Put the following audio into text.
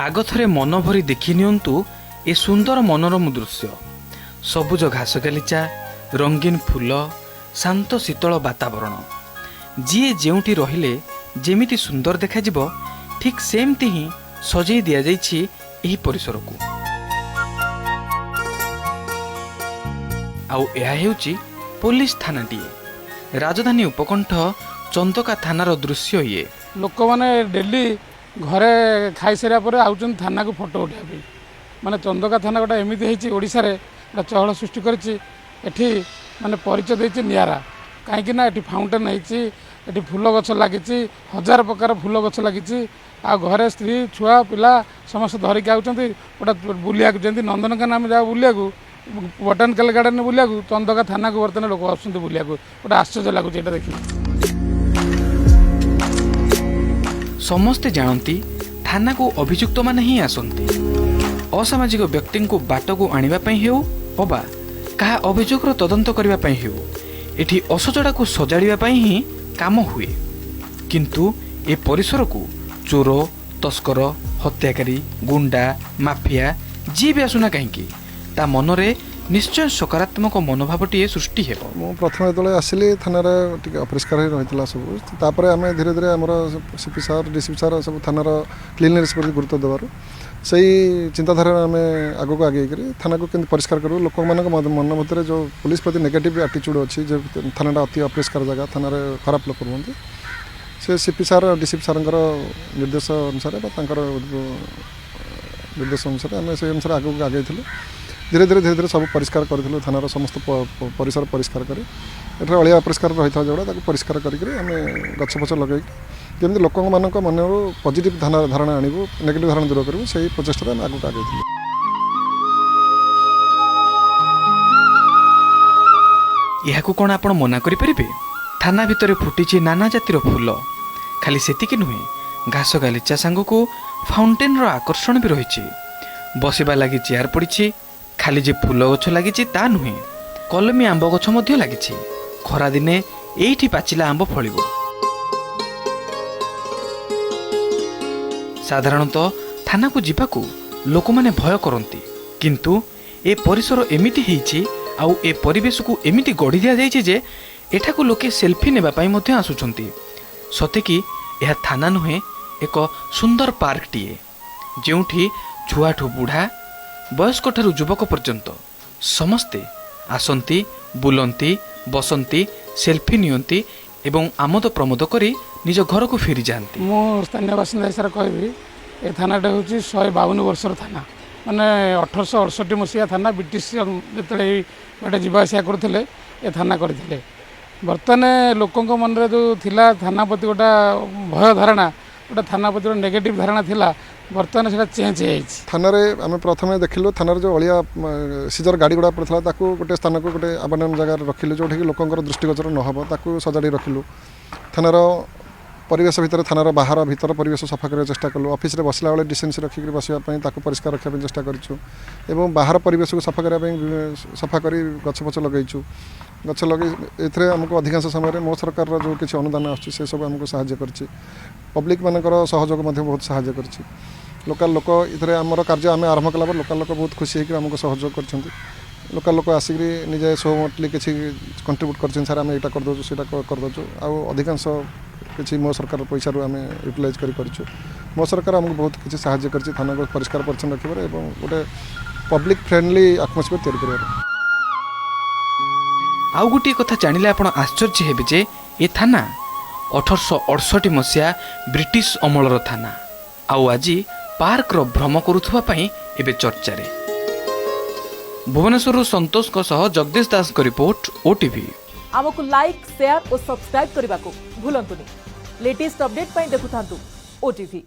ଆଗ ଥରେ ମନ ଭରି ଦେଖି ନିଅନ୍ତୁ ଏ ସୁନ୍ଦର ମନୋରମ ଦୃଶ୍ୟ। ସବୁଜ ଘାସ ଗାଲିଚା, ରଙ୍ଗୀନ ଫୁଲ, ଶାନ୍ତ ଶୀତଳ ବାତାବରଣ। ଯିଏ ଯେଉଁଠି ରହିଲେ ଯେମିତି ସୁନ୍ଦର ଦେଖାଯିବ, ଠିକ୍ ସେମିତି ହିଁ ସଜେଇ ଦିଆଯାଇଛି ଏହି ପରିସରକୁ। ଆଉ ଏହା ହେଉଛି ପୋଲିସ ଥାନାଟିଏ। ରାଜଧାନୀ ଉପକଣ୍ଠ ଚନ୍ଦକା ଥାନାର ଦୃଶ୍ୟ ଇଏ। ଲୋକମାନେ ଡେଲି ଘରେ ଖାଇସାରିବା ପରେ ଆଉଛନ୍ତି ଥାନାକୁ ଫଟୋ ଉଠାଇବା ପାଇଁ। ମାନେ ଚନ୍ଦକା ଥାନା ଗୋଟେ ଏମିତି ହେଇଛି, ଓଡ଼ିଶାରେ ଗୋଟେ ଚହଳ ସୃଷ୍ଟି କରିଛି। ଏଠି ମାନେ ପରିଚୟ ଦେଇଛି ନିଆରା। କାହିଁକି ନା ଏଠି ଫାଉଣ୍ଟେନ୍ ହେଇଛି, ଏଠି ଫୁଲ ଗଛ ଲାଗିଛି, ହଜାର ପ୍ରକାର ଫୁଲ ଗଛ ଲାଗିଛି। ଆଉ ଘରେ ସ୍ତ୍ରୀ, ଛୁଆ ପିଲା ସମସ୍ତେ ଧରିକି ଆଉଛନ୍ତି ଗୋଟେ ବୁଲିବାକୁ। ଯେମିତି ନନ୍ଦନକାନନ ଆମେ ଯାଉ ବୁଲିବାକୁ, ବଟାନିକାଲ ଗାର୍ଡ଼େନ୍ ବୁଲିବାକୁ, ଚନ୍ଦକା ଥାନାକୁ ବର୍ତ୍ତମାନ ଲୋକ ଆସୁଛନ୍ତି ବୁଲିବାକୁ। ଗୋଟେ ଆଶ୍ଚର୍ଯ୍ୟ ଲାଗୁଛି ଏଇଟା ଦେଖି। ସମସ୍ତେ ଜାଣନ୍ତି, ଥାନାକୁ ଅଭିଯୁକ୍ତମାନେ ହିଁ ଆସନ୍ତି। ଅସାମାଜିକ ବ୍ୟକ୍ତିଙ୍କୁ ବାଟକୁ ଆଣିବା ପାଇଁ ହେଉ ଅବା କାହା ଅଭିଯୋଗର ତଦନ୍ତ କରିବା ପାଇଁ ହେଉ, ଏଠି ଅସଜଡ଼ାକୁ ସଜାଡ଼ିବା ପାଇଁ ହିଁ କାମ ହୁଏ। କିନ୍ତୁ ଏ ପରିସରକୁ ଚୋର, ତସ୍କର, ହତ୍ୟାକାରୀ, ଗୁଣ୍ଡା, ମାଫିଆ ଯିଏ ବି ଆସୁନା କାହିଁକି, ତା ମନରେ ନିଶ୍ଚୟ ସକାରାତ୍ମକ ମନୋଭାବଟିଏ ସୃଷ୍ଟି ହେବ। ମୁଁ ପ୍ରଥମେ ଯେତେବେଳେ ଆସିଲି, ଥାନାରେ ଟିକେ ଅପରିଷ୍କାର ହୋଇ ରହିଥିଲା ସବୁ। ତାପରେ ଆମେ ଧୀରେ ଧୀରେ ଆମର CP sir, DCP sir ସବୁ ଥାନାର କ୍ଲିନନେସ୍ ପ୍ରତି ଗୁରୁତ୍ୱ ଦେବାରୁ, ସେଇ ଚିନ୍ତାଧାରାରେ ଆମେ ଆଗକୁ ଆଗେଇକରି ଥାନାକୁ କେମିତି ପରିଷ୍କାର କରିବୁ, ଲୋକମାନଙ୍କ ମନ ଭିତରେ ଯେଉଁ ପୋଲିସ ପ୍ରତି ନେଗେଟିଭ୍ ଆଟିଚ୍ୟୁଡ଼୍ ଅଛି ଯେ ଥାନାଟା ଅତି ଅପରିଷ୍କାର ଜାଗା, ଥାନାରେ ଖରାପ ଲୋକ ରୁହନ୍ତି, ସେ ସିପି ସାର୍, ଡିସିପି ସାର୍ଙ୍କର ନିର୍ଦ୍ଦେଶ ଅନୁସାରେ ବା ତାଙ୍କର ନିର୍ଦ୍ଦେଶ ଅନୁସାରେ ଆମେ ସେଇ ଅନୁସାରେ ଆଗକୁ ଆଗେଇଥିଲୁ। ଧୀରେ ଧୀରେ ଧୀରେ ଧୀରେ ସବୁ ପରିଷ୍କାର କରିଥିଲୁ। ଥାନାର ସମସ୍ତ ପରିସର ପରିଷ୍କାର କରି, ଏଠାରେ ଅଳିଆ ଅପରିଷ୍କାର ରହିଥିବା ଯେଉଁଗୁଡ଼ା, ତାକୁ ପରିଷ୍କାର କରିକିରି ଆମେ ଗଛ ଫଛ ଲଗେଇକି ଯେମିତି ଲୋକମାନଙ୍କ ମନରୁ ପଜିଟିଭ୍ ଧାରଣା ଆଣିବୁ, ନେଗେଟିଭ୍ ଧାରଣା ଦୂର କରିବୁ, ସେଇ ପ୍ରଚେଷ୍ଟାରେ ଆମେ ଆଗକୁ ଆଗେଇଥିଲୁ। ଏହାକୁ କ'ଣ ଆପଣ ମନା କରିପାରିବେ? ଥାନା ଭିତରେ ଫୁଟିଛି ନାନା ଜାତିର ଫୁଲ। ଖାଲି ସେତିକି ନୁହେଁ, ଘାସ ଗାଲିଚା ସାଙ୍ଗକୁ ଫାଉଣ୍ଟେନ୍ର ଆକର୍ଷଣ ବି ରହିଛି। ବସିବା ଲାଗି ଚେୟାର ପଡ଼ିଛି। ଖାଲି ଯେ ଫୁଲ ଗଛ ଲାଗିଛି ତା ନୁହେଁ, କଲମୀ ଆମ୍ବ ଗଛ ମଧ୍ୟ ଲାଗିଛି। ଖରାଦିନେ ଏଇଠି ପାଚିଲା ଆମ୍ବ ଫଳିବ। ସାଧାରଣତଃ ଥାନାକୁ ଯିବାକୁ ଲୋକମାନେ ଭୟ କରନ୍ତି, କିନ୍ତୁ ଏ ପରିସର ଏମିତି ହେଇଛି ଆଉ ଏ ପରିବେଶକୁ ଏମିତି ଗଢ଼ି ଦିଆଯାଇଛି ଯେ ଏଠାକୁ ଲୋକେ ସେଲ୍ଫି ନେବା ପାଇଁ ମଧ୍ୟ ଆସୁଛନ୍ତି। ସତେକି ଏହା ଥାନା ନୁହେଁ, ଏକ ସୁନ୍ଦର ପାର୍କଟିଏ, ଯେଉଁଠି ଛୁଆଠୁ ବୁଢ଼ା, ବୟସ୍କଠାରୁ ଯୁବକ ପର୍ଯ୍ୟନ୍ତ ସମସ୍ତେ ଆସନ୍ତି, ବୁଲନ୍ତି, ବସନ୍ତି, ସେଲ୍ଫି ନିଅନ୍ତି ଏବଂ ଆମୋଦ ପ୍ରମୋଦ କରି ନିଜ ଘରକୁ ଫେରିଯାଆନ୍ତି। ମୁଁ ସ୍ଥାନୀୟ ବାସିନ୍ଦା ହିସାବରେ କହିବି, ଏ ଥାନାଟା ହେଉଛି 152 ବର୍ଷର ଥାନା। ମାନେ 1868 ମସିହା ଥାନା। ବ୍ରିଟିଶ ଯେତେବେଳେ ଏଇ ବାଟେ ଯିବା ଆସିବା କରୁଥିଲେ, ଏ ଥାନା କରିଥିଲେ। ବର୍ତ୍ତମାନ ଲୋକଙ୍କ ମନରେ ଯେଉଁ ଥିଲା ଥାନା ପ୍ରତି ଗୋଟା ଭୟ ଧାରଣା, ଗୋଟେ ଥାନା ପ୍ରତି ଗୋଟେ ନେଗେଟିଭ୍ ଧାରଣା ଥିଲା, ବର୍ତ୍ତମାନ ସେଇଟା ଚେଞ୍ଜ ହେଇଯାଇଛି। ଥାନାରେ ଆମେ ପ୍ରଥମେ ଦେଖିଲୁ, ଥାନାରେ ଯେଉଁ ଅଳିଆ ସିଜର ଗାଡ଼ି ଗୁଡ଼ା ପଡ଼ିଥିଲା, ତାକୁ ଗୋଟେ ସ୍ଥାନକୁ, ଗୋଟେ ଆବାଣ୍ଡନ ଜାଗାରେ ରଖିଲୁ, ଯେଉଁଠିକି ଲୋକଙ୍କର ଦୃଷ୍ଟିଗୋଚର ନ ହେବ, ତାକୁ ସଜାଡ଼ି ରଖିଲୁ। ଥାନାର ପରିବେଶ ଭିତରେ, ଥାନାର ବାହାର ଭିତର ପରିବେଶ ସଫା କରିବାକୁ ଚେଷ୍ଟା କଲୁ। ଅଫିସରେ ବସିଲା ବେଳେ ଡିସେନ୍ସି ରଖିକରି ବସିବା ପାଇଁ ତାକୁ ପରିଷ୍କାର ରଖିବା ପାଇଁ ଚେଷ୍ଟା କରିଛୁ ଏବଂ ବାହାର ପରିବେଶକୁ ସଫା କରିବା ପାଇଁ ସଫା କରି ଗଛ ଫଛ ଲଗେଇଛୁ। ଗଛ ଲଗେଇ ଏଥିରେ ଆମକୁ ଅଧିକାଂଶ ସମୟରେ ମୋ ସରକାରର ଯେଉଁ କିଛି ଅନୁଦାନ ଆସୁଛି, ସେସବୁ ଆମକୁ ସାହାଯ୍ୟ କରିଛି। ପବ୍ଲିକ୍ ମାନଙ୍କର ସହଯୋଗ ମଧ୍ୟ ବହୁତ ସାହାଯ୍ୟ କରିଛି। ଲୋକାଲ ଲୋକ ଏଥିରେ ଆମର କାର୍ଯ୍ୟ ଆମେ ଆରମ୍ଭ କଲା ପରେ ଲୋକାଲ ଲୋକ ବହୁତ ଖୁସି ହେଇକି ଆମକୁ ସହଯୋଗ କରିଛନ୍ତି। ଲୋକାଲ ଲୋକ ଆସିକରି ନିଜେ ସୋମଟଲି କିଛି କଣ୍ଟ୍ରିବ୍ୟୁଟ୍ କରିଛନ୍ତି, ସାର୍ ଆମେ ଏଇଟା କରିଦେଉଛୁ, ସେଇଟା କରିଦେଉଛୁ। ଆଉ ଅଧିକାଂଶ କିଛି ମୋ ସରକାର ପଇସାରୁ ଆମେ ୟୁଟିଲାଇଜ୍ କରି କରିଛୁ। ମୋ ସରକାର ଆମକୁ ବହୁତ କିଛି ସାହାଯ୍ୟ କରିଛି ଥାନାକୁ ପରିଷ୍କାର ପରିଚ୍ଛନ୍ନ ରଖିବାରେ ଏବଂ ଗୋଟେ ପବ୍ଲିକ୍ ଫ୍ରେଣ୍ଡଲି ଆଟମୋସ୍ଫିୟର ତିଆରି କରିବାରେ। ଆଉ ଗୋଟିଏ କଥା ଜାଣିଲେ ଆପଣ ଆଶ୍ଚର୍ଯ୍ୟ ହେବେ ଯେ ଏ ଥାନା 1868 ମସିହା ବ୍ରିଟିଶ ଅମଳର ଥାନା, ଆଉ ଆଜି ପାର୍କର ଭ୍ରମ କରୁଥିବା ପାଇଁ ଏବେ ଚର୍ଚ୍ଚାରେ। ଭୁବନେଶ୍ୱରରୁ ସନ୍ତୋଷଙ୍କ ସହ ଜଗଦୀଶ ଦାସଙ୍କ ରିପୋର୍ଟ, ଓଟିଭି। ଆମକୁ ଲାଇକ୍, ସେୟାର ଓ ସବସ୍କ୍ରାଇବ୍ କରିବାକୁ ଭୁଲନ୍ତୁନି। ଲେଟେଷ୍ଟ ଅପଡେଟ୍ ପାଇଁ ଦେଖୁଥାନ୍ତୁ ଓଟିଭି।